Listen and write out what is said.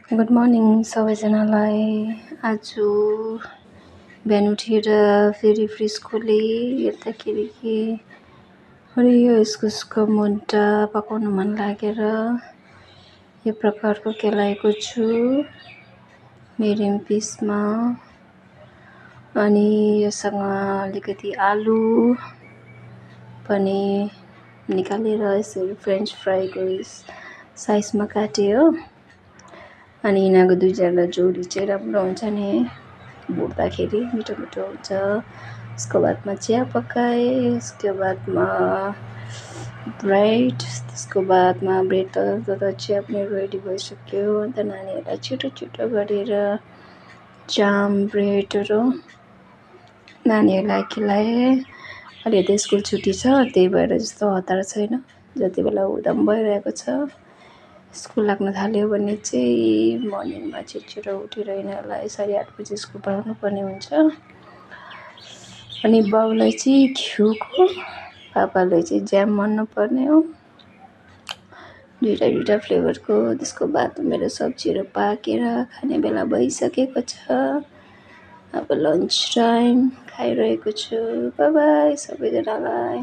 Good morning सबैजनालाई। आज बिहान उठेर फेरि फ्रिज खोलेँ, हेर्दाखेरि कि हरियो इस्कुसको मुन्टा पकाउनु मन लागेर यो प्रकारको केलाएको छु मिडियम पिसमा। अनि योसँग अलिकति आलु पनि निकालेर यसरी फ्रेन्च फ्राईको साइजमा काटेँ हो। अनि यिनीहरूको दुईजना जोडी चाहिँ राम्रो हुन्छ नि है, भुट्दाखेरि मिठो मिठो हुन्छ। त्यसको बादमा चिया पकाएँ, त्यसको बादमा ब्रेड, त्यसको बादमा ब्रेड त चिया पनि रेडी भइसक्यो। अन्त नानीहरूलाई छिटो छिटो गरेर जाम ब्रेडहरू नानीहरूलाई खिलाएँ। अहिले त स्कुल छुट्टी छ, त्यही भएर जस्तो हतार छैन, जति बेला उठ्दा पनि भइरहेको छ। स्कुल लाग्न थाल्यो भने चाहिँ मर्निङमा छिटो उठेर यिनीहरूलाई 8:30 बजी स्कुल पठाउनु पर्ने हुन्छ। अनि बाउलाई चाहिँ घिउको, पापालाई चाहिँ ज्याम भन्नुपर्ने हो, दुईवटा फ्लेभरको। त्यसको बाद मेरो सब्जीहरू पाकेर खाने बेला भइसकेको छ। अब लन्च टाइम खाइरहेको छु। बाई बाई सबैजनालाई।